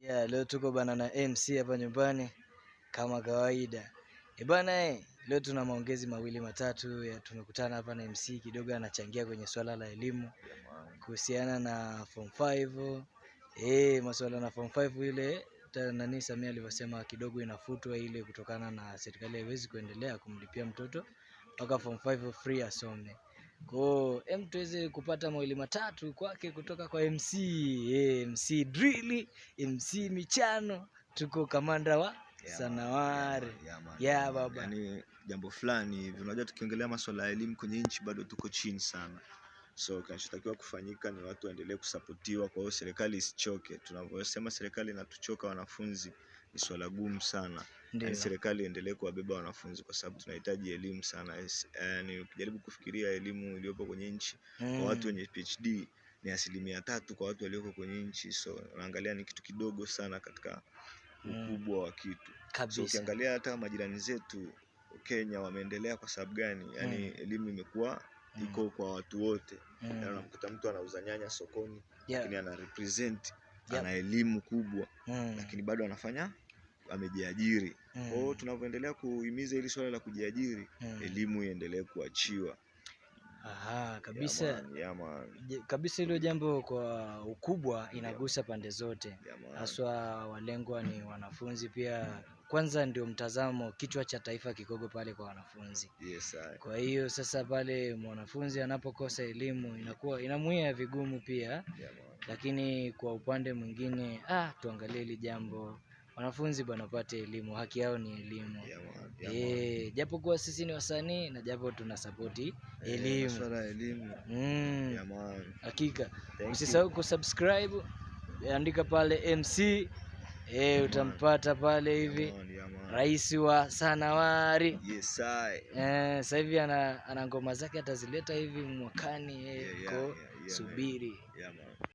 Yeah, leo tuko bana na MC hapa nyumbani kama kawaida. E bana leo tuna maongezi mawili matatu ya tumekutana hapa na MC kidogo anachangia kwenye swala la elimu kuhusiana na form 5. Masuala na form 5 ile nani Samia alivyosema kidogo inafutwa ile kutokana na serikali haiwezi kuendelea kumlipia mtoto mpaka form 5 free asome. Kwa hiyo tuweze kupata mawili matatu kwake kutoka kwa MC, MC Drill, MC Michano, tuko kamanda wa Yeah, man. Sanawari. Yeah, man. Yeah, Yeah, man. baba. Yani jambo fulani hivi, unajua tukiongelea masuala ya elimu kwenye nchi bado tuko chini sana, so kinachotakiwa kufanyika ni watu waendelee kusapotiwa. Kwa hiyo serikali isichoke. Tunavyosema serikali inatuchoka wanafunzi ni swala gumu sana. Ndio. Yani serikali iendelee kuwabeba wanafunzi kwa sababu tunahitaji elimu sana. Yani ukijaribu kufikiria elimu iliyopo kwenye nchi kwa watu wenye PhD ni 3% kwa watu walioko kwenye nchi, so unaangalia ni kitu kidogo sana katika ukubwa wa kitu. So ukiangalia hata majirani zetu Kenya wameendelea kwa sababu gani? Yani elimu imekuwa iko kwa watu wote. Yani unamkuta mtu anauza nyanya sokoni, lakini ana represent, ana elimu kubwa, lakini bado anafanya amejiajiri. Kwa hiyo tunavyoendelea kuhimiza hili swala la kujiajiri, elimu iendelee kuachiwa. Aha, kabisa. Yeah, man. Yeah, man. Kabisa hilo jambo kwa ukubwa inagusa pande zote. Yeah, man. Haswa walengwa ni wanafunzi pia. Kwanza ndio mtazamo kichwa cha taifa kikogo pale kwa wanafunzi. Yes, I. Kwa hiyo sasa pale mwanafunzi anapokosa elimu inakuwa inamuia vigumu pia. Yeah, man. Lakini kwa upande mwingine tuangalie hili jambo. Wanafunzi bwana wapate elimu, haki yao ni elimu. Yeah, man. Yeah, man. Japokuwa sisi ni wasanii na japo tunasapoti elimu. Masuala ya elimu. Yeah, man. Hakika. Thank you. Usisahau kusubscribe, andika pale MC, utampata pale hivi. Yeah, man, yeah, man. Rais wa Sanawari. Yes, I. Sasa hivi ana ngoma zake atazileta hivi mwakani, Yeah, yeah, ko yeah, yeah, man. subiri. Yeah, man.